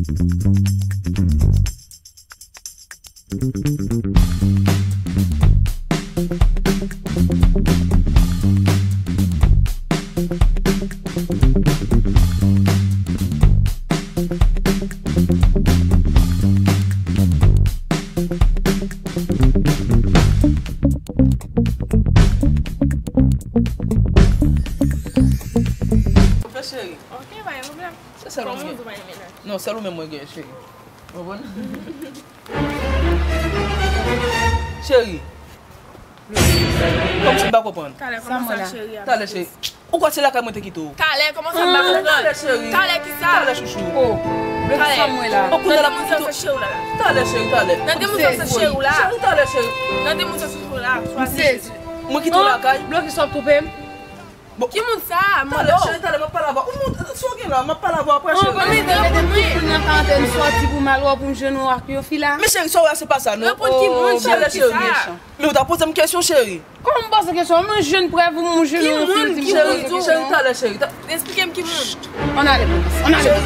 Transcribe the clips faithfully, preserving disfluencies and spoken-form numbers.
Cheri. Ok, pa gen pwoblèm. Se sèl ou mwen gen. Non, sèl ou menm mwen gen, cheri. Ou konprann? Cheri. Kòmsi m pa konprann. Talè, kòman sa, cheri? Talè, cheri. Ou kwè se lakay mwen te kite w? Talè, kòman sa, m pa konprann? Talè, cheri. Talè, kisa? Talè, chouchou. Oh, men sa mwen la. Nan de moun sa se cheri w la, la. Talè, cheri, talè. Nan de moun sa se cheri w la. Cheri, talè, cheri. Nan de moun sa se cheri w la. Mwen kite w lakay. Blokis, w ap twonpe m. Ki moun sa a? Talè, cheri, talè, m ap pale avè w. Ou moun, sa w gen la, m ap pale avè w apre, cheri. Bon, men de moun, tout moun nan karantèn sòti pou m al wè w pou m jwenn w ak yon fi la. Men cheri, sa w wè a se pa sa, non. Reponn ki moun, cheri, ki sa? Men ou ta poze m kesyon, cheri. Kòman m poze kesyon? Mwen jwenn prèv ou, mwen jwenn yon fi ki moun. Cheri, talè, cheri. Esplike m ki moun. Ann ale, Blokis. Ann ale.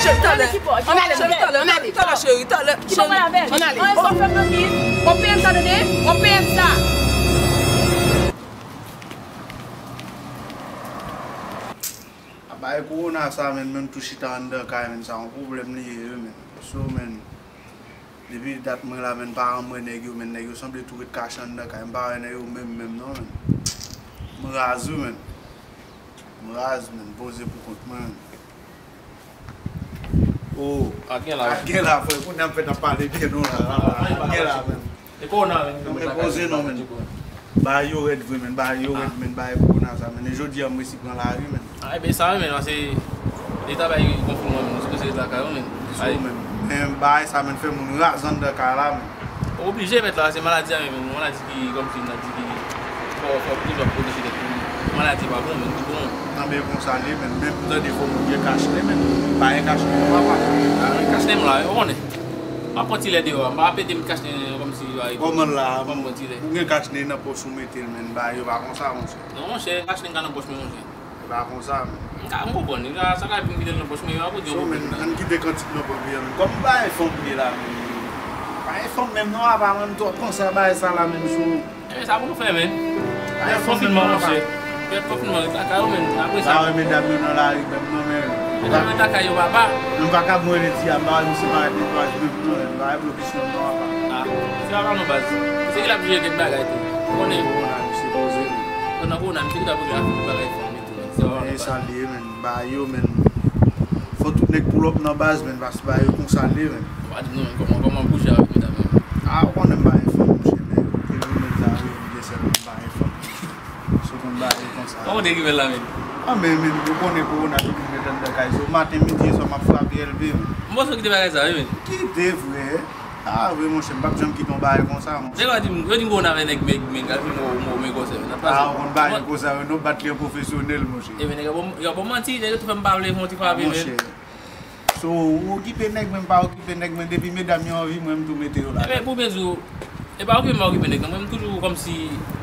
Cheri, talè. Ann ale, Blokis. Ann ale. Talè, cheri, talè. Ki pa pale avè l? Ann ale. Ann ale, sa w fè m nan ki? W ap peye m sa, tande? W ap peye m sa. A bay kowona sa, menm, menm tou chita anndan kay, menm, sa yon pwoblèm li ye, wi, menm. So, menm, depi dat mwen la, menm, m pa janm wè nèg yo, menm, nèg yo sanble tou ret kache anndan kay, m pa wè nèg yo menm, menm, non, menm. M raz, wi, menm. M raz, menm, poze pou kont mwen, menm. Oh, ak gen la, ak gen la, frè, kounye a m fèk ap pale byen, non, la, la, la, ak gen la, menm. E kowona menm. Mwen poze non, menm. Bagay yo rèd vre, menm. Bagay yo rèd, menm. Bagay kowona sa, menm. E jodi a, m resi pran lari, menm. Ah, e ben sa, menm, paske leta bay konfinman, menm. Sipoze ret lakay ou, menm. So, menm. Men bagay sa, menm, fè moun raz anndan kay la, menm. Ou oblije, mèt la, se maladi a, menm. Maladi ki, kòmsi, maladi ki, fò, fò toujou ap pwoteje tèt ou. Maladi pa bon, menm, ki bon. Nan men konsa li, menm. Menm tande fò moun gen kach nez, menm. Pa gen kach nez, non, papa. Ah, kach nez m la, ou konnen. M ap pran ti lè deyò a. M pa ap ede m kach nez kòmsi, ay, kòman la, m pran ti lè. Ou gen kach nez nan pòch ou mete l, menm, bagay yo pa konsa, monchè. Non, monchè, kach nez m ka nan pòch mwen, monchè. E pa konsa, menm. M ka, m konprann. Li ka, sa ka vin kite l nan pòch mwen, yo ap di yon pwoblèm la. Ann kite kantik nan pòch mwen, menm. Kòm bagay fanm ye la, menm. Bagay fanm menm, non, apa, menm, twòp konsa, bagay sa la, menm, sou. Ebyen, sa pou nou fè, menm. Pèt konfinman, monchè. Pèt konfinman, ret lakay ou, menm. Apre sa. Ba wè medam yo nan lari, menm, non, men. Medam yo ret lakay yo, papa. Nou pa ka mwen rele ti a, ba wè misye pa ret netwaye, menm, non, men. Ba wè blokis, menm, non, apa. Ah, se papa, non, baz. Se ki l ap jere kèk bagay, tou. Ou konnen. Kowona, misye poze, menm. Nan kowona, misye ki t ap regle afè bagay fanm yo, tou, menm. Se papa, non, baz. E sa li ye, menm. Bagay yo, menm. Fò tout nèg pull up nan baz, menm, paske bagay yo konsa l ye, menm. Ou pa di m non, menm, kòman, kòman bouche avèk medam yo? Ah, ou konnen m pa gen fanm, monchè, men, e rimè sa yo, m gen sèlman m pa gen fanm. Si w konn bagay yo konsa. Kòman w te rimè la, menm? Ah, men, men, ou konnen kowona toujou ret anndan kay. So, maten, midi e swa, m ap frape L V, menm. M panse w kite bagay sa, wi, menm. Kite, frè. Ah, vre, monchè, m p ap janm kite yon bagay konsa, monchè. Nèg yo di m, yo di m kowona avè nèg, nèg, nèg, al fin mò, mò, men konsa, menm. N ap pase. Ah, ou konn bagay konsa, wi, nou bat li an pwofesyonèl, monchè. E, men, nèg yo, yo ban m manti, nèg yo tou fè m pa vle fè yon ti frape, menn. Ah, monchè. So, ou okipe nèg mwen, m pa okipe nèg mwen, depi medam yo anvi mwen, m tou mete yo la. Ebyen, pou byen di w, e pa okipe m pa okipe nèg lan, mwen, m toujou kòmsi,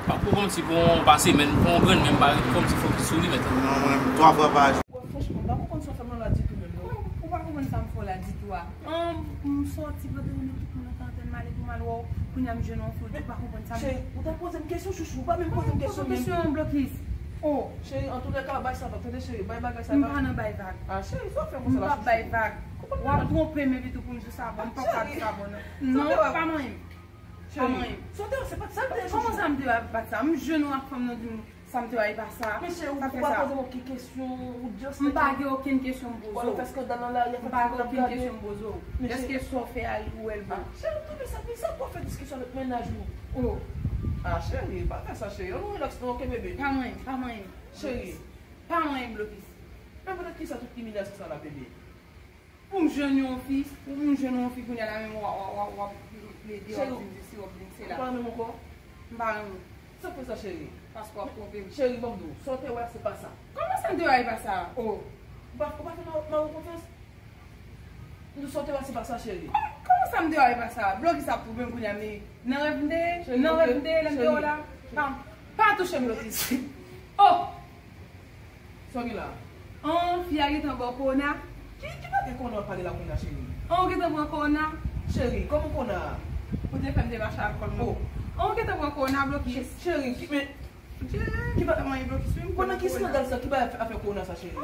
pa pou kòmsi pou yon pa semèn, pou yon grenn, men m pa kòmsi fokis sou li, men. Non, mwen, twa fwa pa jou. Franchman, m pa konprann sa w fè m la ditou menm, non. Ou pa konprann sa m fè w la ditou a. An, m sòti pandan tout moun nan karantèn, m ale pou m al wè w, kounye a m jwenn yon fi, ou pa konprann sa m. Cheri, ou ta poze m kesyon, chouchou, ou pa menm poze m kesyon menm. Poze kesyon an, blokis. Oh. Cheri, antoulèka, bay sa vag. Tande, cheri, bay bagay sa vag. M pa nan bay vag. Ah, cheri, sa w fè konsa la, chouchou? M p ap bay vag. W ap twonpe m epi tou pou m di w sa bon, m p ap ka di sa bon, non. Non, pa manyen m. Pa manyen m. Cheri, sa w te wè, se pa t sa m te wè, chouchou. Kòman sa m te wè, pa t sa? M jwenn ou ak fanm nan, di m sa m te wè, e pa sa. Men cheri, ou pa poze m okenn kesyon, ou just... M pa gen okenn kesyon m poze w. Ou al fè skandal nan lari a, fè tout moun ap gade. M pa gen okenn kesyon m poze w. Èske sa w fè a, ou wè l bon? Ah, cheri, tande sa, men sa pou w fè diskisyon avèk mennaj ou. Oh. Ah, cheri, pa fè sa, cheri. Ann nou relax, non, ok, bebe? Pa manyen m, pa manyen m. Cheri. Pa manyen m, blokis. Men poutèt kisa tout imilyasyon sa la, bebe? Pou m jwenn yon fi, pou m jwenn yon fi kounye a la menm w ap, w ap, w ap plede, w ap vin di si, w ap vin sela. Ou pa renmen m ankò? M pa renmen w. Sa k fè sa, cheri? Paske w ap twonpe m. Cheri, ban m di w, sa w te wè a, se pa sa. Kòman sa m te wè a, e pa sa? Oh. Ou pa, ou pa fè mari w konfyans? M di w, sa w te wè a, se pa sa, cheri. Kòman, kòman sa m te wè a, e pa sa? Blokis ap twonpe m kounye a, men nan rèv m te ye? Nan rèv m te ye, lè m te wè w la? Pa, pa touche m, blokis. Oh! Sa w gen la? An, fi a gentan ba w kowona. Ki, ki pa Kòman w ap pale la kounye a, cheri? An, ou gentan pran kowona? Cheri, kòman kowona a? Ou te fè m te mache ak kòl mwen. Oh. An, ou gentan pran kowona, blokis. Cheri, ki, men, ki ba-, kòman e blokis, wi, m konnen blokis kowona. Ki skandal sa, ki bagay afè kowona sa, cheri?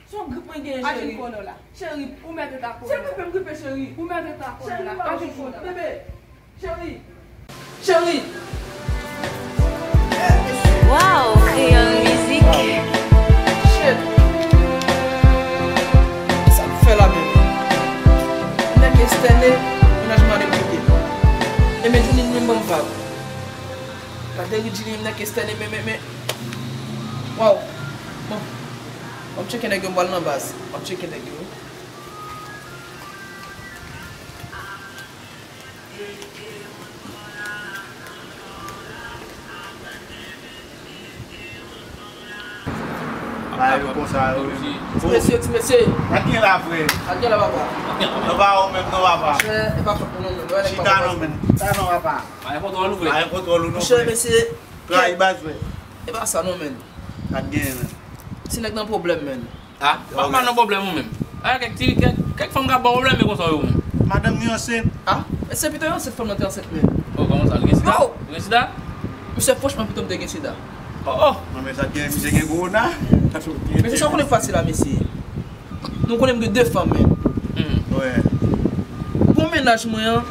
Se yon grip mwen genyen, cheri. Aji kolo la. Cheri. Ou mèt ta kolo la. Se gripe m gripe, cheri. Ou mèt ta kolo la. Cheri, m pa aji kolo la. Bebe. Cheri. Cheri. Wow, Kreyòl Mizik. Shit. Sa k fè la menm? Nèg estène, mennaj mwen ale kite. E men Julie menm ban m vag. Gade ri Julie, nèg estène, men, men, men. Wow. Bon. Ban m tcheke nèg yo, m pral nan baz. Ban m tcheke nèg yo. Bagay yo konsa yo menm. Ti mesye, ti mesye. Sa k gen la, frè? Sa k gen la, papa? Non, pa ou menm, non, papa. Monchè, e pa fòt mwen non, menm. Chita non, menm. Chita non, papa. Pa gen kontwòl ou, frè. Pa gen kontwòl ou non, frè. Monchè, mesye. Trayi baz, frè. E pa sa non, menm. Sa k genyen, menm? Ti nèg nan pwoblèm, menm. Ah, pa mal nan pwoblèm ou menm. Ah, kèk ti, kèk, kèk fanm ka ba w pwoblèm, men konsa yo menm. Madanm li ansent. Ah, e se pito ansent fanm nan te ansent, menm. Oh, kòman sa, l gen sida? Yo! L gen sida? Misye, franchman, pito m te gen sida. Oh, oh. Non, men sa gen, misye gen kowona. Mesye, sa w konnen k pase la, mesye? Nou konnen m gen de fanm, menm. Hmm. Wè. Bon, mennaj mwen an,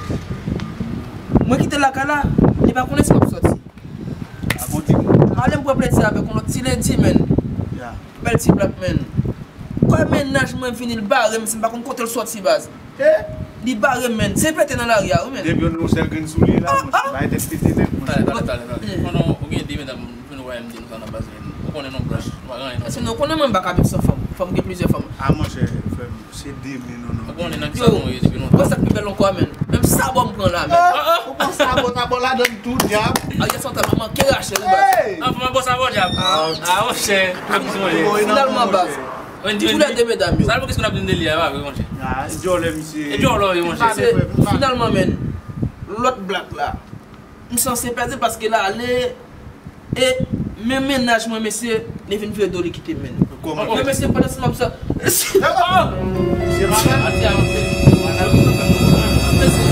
mwen kite lakay la, li pa konnen si m ap sòti. A bon ti moun. Ale m pran plezi avèk yon lòt ti ledi, menn. Ya. Bèl ti blak, menn. Kwè mennaj mwen vini, l bare m, si m pa konn kote l sòti, baz. Eh? Li bare m, menn. Se pete nan lari a, wi, menn. Depi yon sèl grenn soulye la, ah, monchè, ah, bay tèt pete nèt, monchè. Talè, talè, talè, talè. Eh. Konnen ou gen de medam, ou vin wè m di nou sa nan baz, menn. Ou konnen non, branch. Ou pa gen anyen non. Èske nou konnen mwen m pa ka viv san fanm? Fanm gen plizyè fanm. Ah, monchè, frè m. Se de men non, non. Ou konnen nan kisa nou ye depi lontan. Yo, wè sa k pi bèl ankò, menn. Menm sabò m pran la, menn. Ah, ah. Ou pran sabò, sabò ladann tou, dyab. A, yè sòtan, m manke rache l, baz. Hey! An, fò m bò sabò, dyab. Ah, ah, monchè. Finalman, baz. Toulède medam yo. Sa l pou kis moun ap di m de li a, e pa vre, monchè. Ah, e djòlè, misye. E djòlè, wi, monchè. Se, finalman, menn. Lòt blak la. M sanse pèdi l paske l ale. E men mennaj mwen, mesye, li vin vire do li kite m, menn. Kòman? Men mesye, pandan se m ap sa. Se pa menm. Mesye.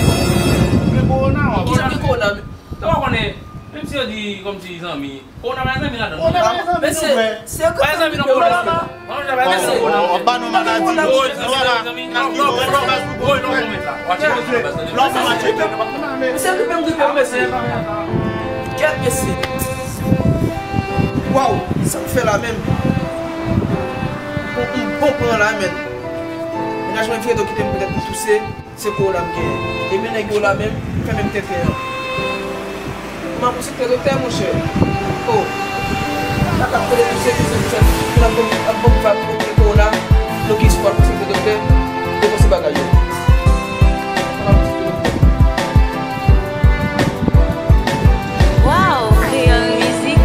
Men kowona, w ap... Kijan gen kowona, men? Ou pa konnen, menm si yo di kòmsi zanmi, kowona pa gen zanmi ladan l. Kowona pa gen zanmi, mesye, non, frè. Se pa gen zanmi, non, kowona. Mesye. Ou, ou, ou pa nou maladi. Misye gripe m, gripe m, mesye. Kèt, mesye. Waw, sa m fè la menm? Bon, m bon pran la, menn. Mennaj mwen vire do kite m, petèt m touse. Se kowona m genyen. E men nèg yo la menm, fè menm tenten an. M ap konsilte doktè, monchè. Oh. Sa k ap pede touse, touse, touse. Moun ap ban m, ap ban m vag, ap ban m kowona. Blokis, m al konsilte doktè. Depanse bagay yo. M al konsilte doktè. Wow, Kreyòl Mizik.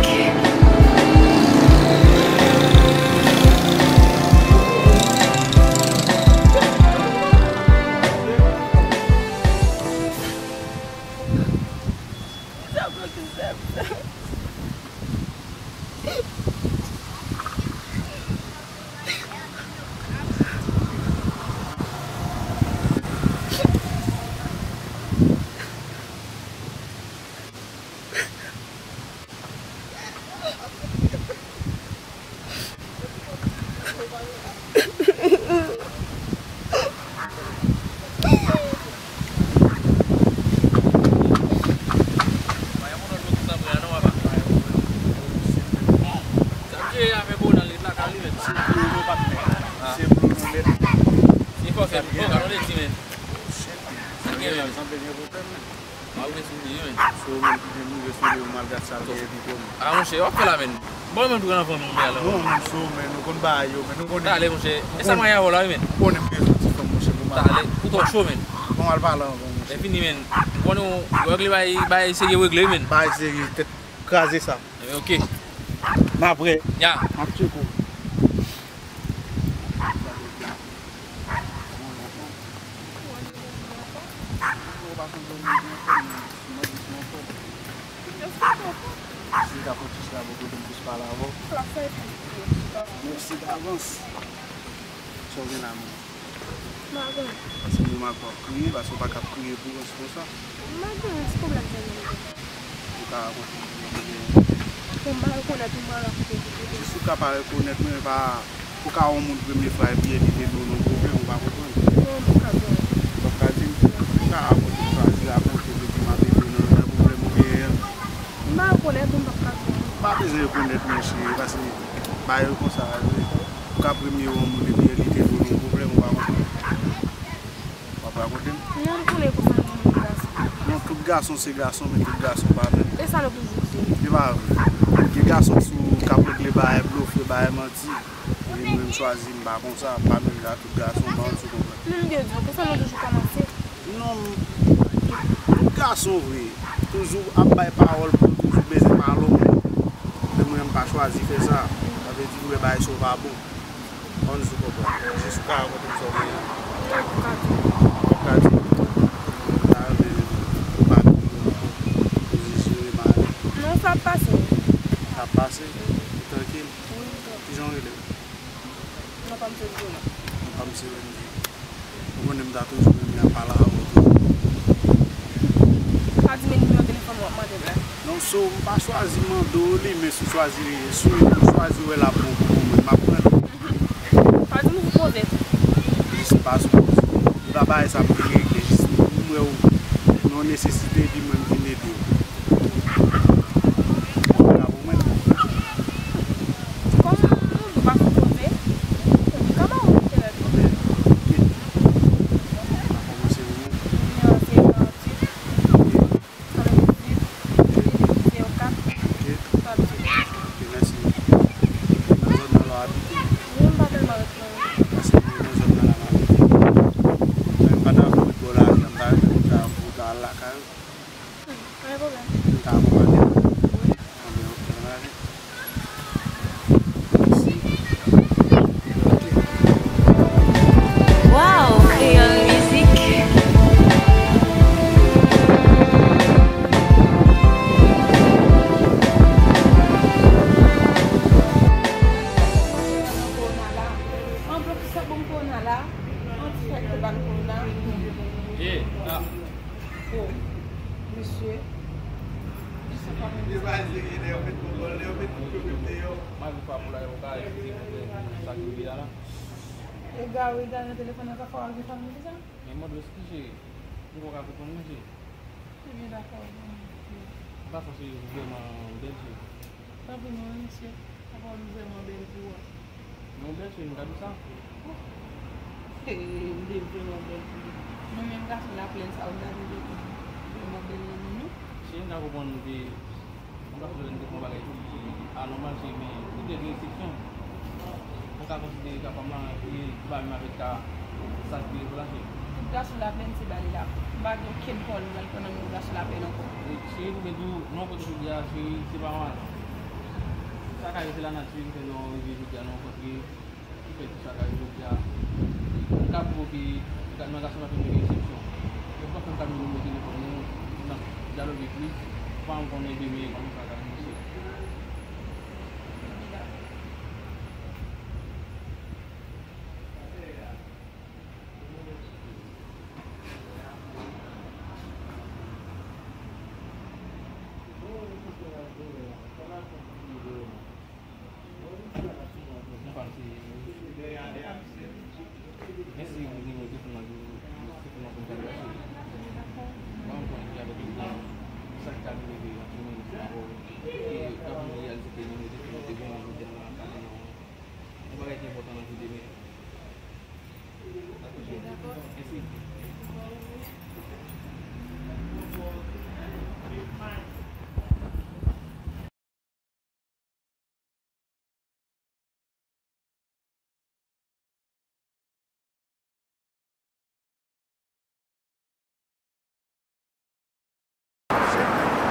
Sa m jere a, men bon, nan lit la, ka li menm. Se blou nou, patnè. Se blou nou nèt. Se fòse m, bon, ka nou leti, men. Sa gen menm. Sanble gen pwoblèm, men. M ap ret sou li, wi, men. Se ou menm ki gen move soulye yo, malgrat sa, l gen epi kòm. A, monchè, w ap fè la, men. Bon, men, tou nan fanmi, men, alò. Non, non, se ou, men, nou konn bagay yo, men, nou konnen. Talè, monchè. E sa m gen avè w la, wi, men. Ou konnen m gen sou ti fanm, monchè, pou m al. Talè, ou twò cho, men. Bon, al pale ankò, monchè. Lè fini, men. M konnen w regle bagay, bagay serye regle, men. Bagay serye, tèt kraze sa. Eh, ok. N ap wè. Ya. M ap tcheke w. Mèsi davans. Sa w gen la, man? M pa konnen. Paske m wè w ap kriye, paske w pa ka ap kriye pou yon ti konsa. M pa gen yon ti pwoblèm sèlman. Ou ka rakonte m yon pwoblèm. Bon, m pa rekonèt ou, m pa rakonte w. Jis ou ka pa rekonèt mwen, e pa ou ka wè yon moun premye fwa epi li te di w non pwoblèm, ou pa konprann. Non, m pa ka di w. Ou p ap ka di m? Ou ka rakonte m sa, di rakonte m epi m ap ede w nan, nan pwoblèm ou genyen an. M pa rekonèt ou, m p ap ka di w. Ou pa bezwen rekonèt mwen, cheri, paske bagay yo konsa, ou ka premye wè yon moun epi li te di w non pwoblèm, ou pa konprann. W ap rakonte m? Non, m konnen konsa nou menm gason. Non, tout gason se gason, men tout gason pa menm. E sa nou toujou di. E pa vre. Gen gason ki sou k ap regle bagay, blofe, bay manti. Epi mwen, m chwazi, m pa konsa, m pa menm jan ak tout gason, m pa konn si w konprann. Men m te di w, konsa nou toujou kòmanse. Non, m, tout, tout gason vre. Toujou ap bay pawòl pou toujou bezwen pale w. Men mwen, m pa chwazi fè sa. Sa vle di, m wè bagay sa yo pa bon. Ann sou konprann. Jis ou ka rakonte m sa w genyen. Ou p ap ka di. Ou p ap ka di. M ta renmen ou pa di m pou jis jere bagay. Non, sa ap pase. Sa ap pase? Ou trankil? Wi, m trankil. Kijan w rele? Non pa m se Wendy. Non pa m se Wendy. Ou konnen m ta toujou renmen ap pale avè w toujou. Pa di m nimewo telefòn ou ap mande m la. Non, so, m pa chwazi mande w li, men si w chwazi, si w chwazi wè l ap bon pou ou, mwen, m ap pran l. Pa di m sipoze. Jis pa sipoze. M ta bay sa pou regle, jis m wè w nan yon nesesite, epi mwen, m vin ede w. Ou pa ka pou mwen. Kòm nou di w pa sipoze, kòman ou te rete? Ok. N a kòmanse ou menm. Nimewo a se karanntuit, katrevendiswit, zewo kat, tranntuit. Ok, mèsi. Nan zòn nan la w abite? Non, m pa tèlman ret nan... Paske mwen nan zòn nan la m abite. Men m pa ta vle ret bò lari a, m ta renmen pou ta, pou ta al lakay ou. Hmm, pa gen pwoblèm. M ka akonpanye w? Wi. Anben, ok, ann ale. Mèsi. Ok. Wow, Kreyòl Mizik. Kowona la. An blòk sa bon kowona la. An ti fèt yo ban kowona. Yeah, ah. Oh, mesye. Li se pa menm sa. Li pa ese gen lè yo met yon gòl, lè yo met yon gòl deyò. Malgre pa pou la yo ka eskize mwen pou sa ki rive a la. E gade, gade nan telefòn nan, sa fè w al gen fanmi konsa? Men mande w eskize. M poko ka konprann mesye. Ebyen dakò, bon, ok. An pasan se vrèman bèl fi. Tanpri mwen, mesye. Papa, ou vrèman bèl pou wè. Men ou bèl fi, m ka di sa. He, m te vrèman bèl pou li. Mwen menm gason Laplèn sa, ou ta vle vrèman bèl nan men nou. Si m ka konprann ou te, m ka konprann ou te fè yon bagay ki anòmal, se, men ou te gen eksepsyon. Ou ka konsidere ka fanm lan, li pa menm avèk ka sa ki vle pou lavi. Tout gason Laplèn se ba li la. M pa gen okenn pòl m pral pran nan men yon gason Laplèn ankò. E cheri, m te di w, nan kote jodi a, cheri, se pa yon aza. Sa ka rive, se lanati ki fè lè w rive jodi a nan yon kont ki fè tout sa ka rive jodi a. Li ka pwovoke, li ka, nan gason Laplèn yo gen eksepsyon. Yo pa fè m ka vin nimewo telefòn ou, n ap dyaloge plis, pa m konnen demen kòman sa ka rive. Yon bagay ki enpòtan nan vi demen. Dakò, cheri. Dakò. Mèsi.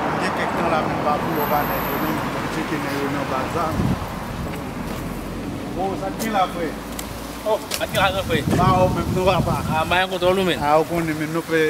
M gen kèk tan la, men m pa vle wè nèg yo, men m tcheke nèg yo nan baz la. O, sa k gen la, frè? O, sa k gen la, gran frè? Pa wè w menm non, papa. A, m pa gen kontwòl ou, men. A, ou konnen, men nou fè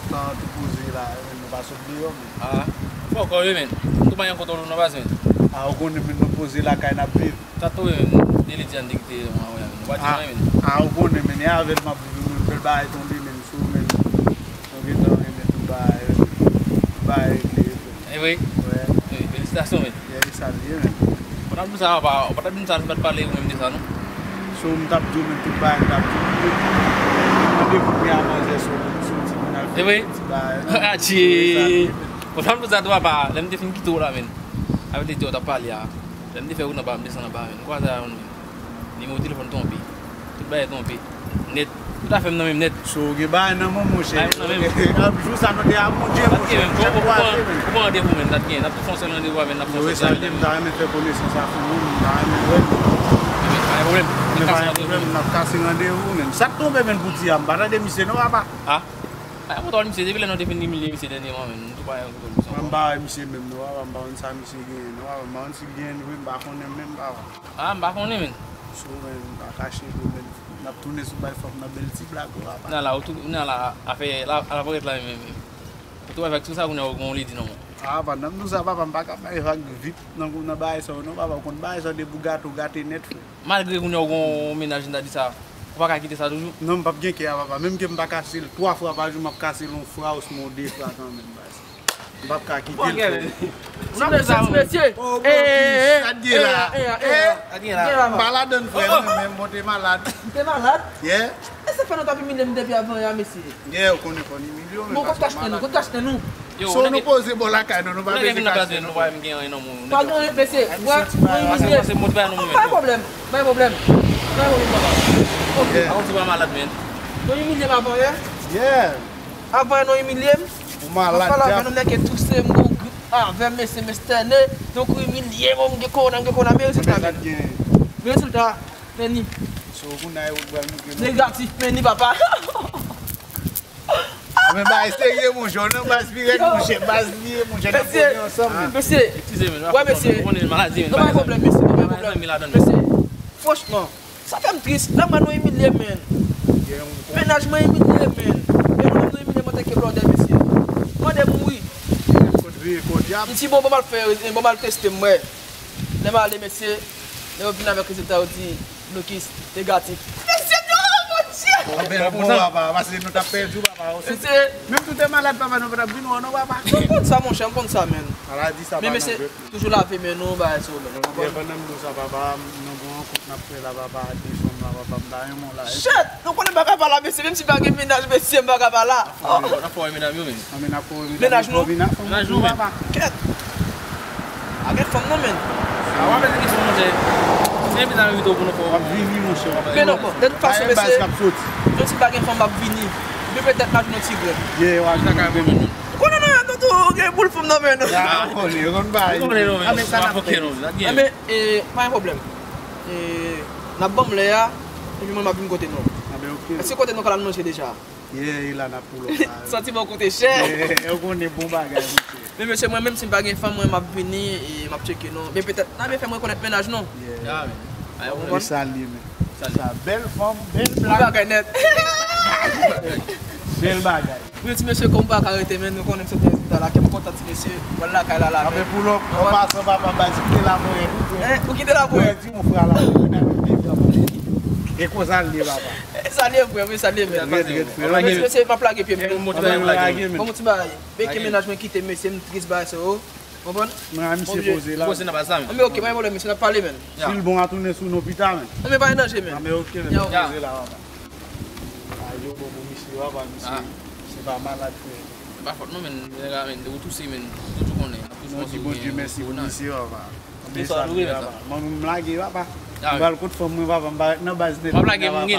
tan tou poze la, men nou pa sot deyò, men. A, fò kò yo, men. M tou pa gen kontwòl ou non, baz, men. A, ou konnen, men nou poze lakay n ap viv. Sa tou, men, de Lidiane te kite mwen, mwen, mwen. Ou pa di mwen, men. A, ou konnen, men, e avè l m ap viv, men, fè Bagay tonbe, men, sou, men. Nou gentan renmen tout bagay, tout bagay regle, frè. E vre? Wè. Wi, felisitasyon, men. Yeah, e sa l ye, men. Ou pa t ap di sa, papa, ou pa t ap di sa, nou pa t pale ou menm de sa, non? So, m t ap di w, men, tout bagay, m t ap di w. Mande pou mwen a manzè, so, pou soti, pou n al fè ti bagay, non? E vre? Atchee! Ou pa t ap di sa tou, papa, lè m te fin kite w la, men. Avèk lide w t ap pale a. Lè m te fè wout anba, m desann anba, men. Ou kwè sa, men. Nimewo telefòn twonpe. Tout bagay twonpe. Nèt. Tout afè m nan men m nèt. So, gen bagay nan men w, monchè. Bagay m nan men m. Jou sa nou te a Bondye, monchè. Ou pran randevou, men. N ap tou fè yon sèl randevou, men. N ap fè yon sèl randevou. Yo, sa vle, m ta renmen fè konesans ak ou, m ta renmen wè l. Men pa gen pwoblèm. Men pa gen pwoblèm, n ap kase randevou, men. Sa k tonbe, men, pou di a, m pa tande misye, non, papa. A? A, mwen tande misye, depi lè nou te fin imilye misye dènyèman, men. M tou pa gen kontwòl sou sa. M pa wè misye menm, non, papa. M pa konn sa misye genyen, non, papa. M pa konn si l genyen vre, m pa konnen menm, papa. A, m pa konnen, men. So, men, m pa kache tou, men. N ap tounen sou bay fòm nan bèl ti blag, wi, papa. Nan la, ou tou, nan la, afè, la, la parèt la, men, men. Ou tou avèk tout sa, kounye a, ou gon lidi nan men w. A, pandan m di w sa, papa, m pa ka bay vag vip nan, nan bagay sa yo, non, papa. Ou konn bagay sa yo, depi w gate, ou gate nèt, frè. Malgre kounye a, ou gon mennaj, m ta di sa, ou pa ka kite sa toujou? Non, m p ap gen kè a, papa. Menm ke m pa kase l twa fwa pa jou, m ap kase l yon fwa osnon de fwa kanmenm, baz. M p ap ka kite l, frè. Ti mesye, ti mesye. Oh, bon, eh, eh, eh, sa t gen la? Eh, eh, eh, eh, eh, eh, eh, m pa ladann, frè, mwen menm, mwen te malad. Ou te malad? Yeah. E sa k fè nou t ap imilye m depi avan yè a, mesye? Yeah, ou konnen fò n imilye w, men. Bon, kot kach nen nou? Kot kach nen nou? So, nou poze bò lakay nou, nou pa bezwen kach nen nou. Pa gen anyen, mesye. Wè, nou imilye. Pa gen pwoblèm. Pa gen pwoblèm. Pa gen pwoblèm, papa. Ok. Yeah. Nou imilye m avan yè? Yeah. Avan yè nou imilye m. Ou malad, m pale avè nou, nèg ke touse m, gon grip avè m, mesye, m estène. Donk, ou imilye m, m gen kowona, m gen kowona, men rezilta, men. Men rezilta, men ni. So, kounye a, yo pral montre nou. Negatif, men ni, papa. Men bagay serye, monchè, w nan baz pirèt, monchè, baz li ye, monchè, n ap pwodui ansanm, men. Mesye, mesye. Eskize, men, wè, mesye. Ou konnen maladi, men. Non, pa gen pwoblèm, mesye, non, pa gen pwoblèm. Mesye, franchman, sa fè m tris. Lè m wè nou imilye m, men. Mennaj mwen imilye m, men. E nou menm nou imilye m antanke blòdè, mesye. Mande m wi. M di, bon, bon, m al fè, bon, m al teste m, wè. Lè m ale, mesye, lè yo vin avèk rezilta, yo di, blokis, negatif. Mesye, non, Bondye! Bon, bon, papa, paske nou t ap pèdi w, papa. Mesye. Menm si w te malad, papa, nou pa t ap vin wè w, non, papa. M konn sa, monchè, m konn sa, men. Maladi sa pa nan grèp. Toujou lave men nou, bagay sa yo, men. Pandan m di w sa, papa, nou gon rankont n ap fè la, papa, desanm la, papa, m ta renmen w la. Shit! Nou konnen m pa ka pa la, mesye, menm si m pa gen mennaj, mesye, m pa ka pa la. N ap fè wè medam yo, men. Mennaj nou? Mennaj nou, men. Kèt. Pa gen fanm non, men. A, w ap mete kesyon, monchè. Se envite a envite w pou nou fè w. W ap vini, monchè. Men non, bon, de tout fason, mesye, menm si m pa gen fanm, m ap vini. Men petèt m a jwenn yon ti grenn. Yeah, w a jwenn yon grenn. Ou konnen nou menm tou, tou gen boul fanm nan men nou. Ah, ou konnen, ou konn bagay. Ou konnen nou menm. Ah, men sa n ap fè. Ah, men, e, pa gen pwoblèm. E, n ap ban m lè a, epi mwen m ap vin kote nou. Ah, ben, ok. Èske kote nou ka al manje deja? Yeah, e la n ap pull up la. Santiman koute chè. Yeah, ou konnen bon bagay, mesye. Men mesye, mwen menm si m pa gen fanm, mwen m ap vini e m ap tcheke nou. Men petèt, n a byen fè m rekonèt mennaj nou. Yeah. Ah, men. Ou konprann? E sa l ye, men. Sa bèl fanm, bèl blag. Bon bagay nèt. Bèl bagay. Wi, ti mesye, kòm m pa ka rete, men nou konnen m sot nan rezilta la, kè m kontan, ti mesye. Mwen lakay la, la, men. Apre pull up, an pasan, papa, baz, kite la pou mwen. Hein, ou kite la pou mwen? Di mon frè la, pou mwen, e konsa l ye, papa. Salye, frè, wi, salye, men. Red, red, frè. Ti mesye, m ap lage pye m. Bon, ti bagay. Byen ke mennaj mwen kite m, mesye, m tris bagay sa yo. Konprann? Mwen a misye poze la. Poze nan baz la, men. Anben, ok, pa gen pwoblèm, mesye, n ap pale, men. Si l bon, a tounen sou nou pita, men. Anben, pa gen danje, men. Anben, ok, men, poze la, papa. A, yo bon pou misye, papa, misye, misye pa malad, frè. Se pa fòt nou, men, nèg la, men, ou touse, men, ou toujou konnen, n ap toujou panse ou gen kowona. Nou di Bondye mèsi pou misye, papa. Anben, sa vre, papa. Mwen, m lage, papa. M pral kot fanm mwen, papa, m pa ret nan baz nèt. W ap lage moun,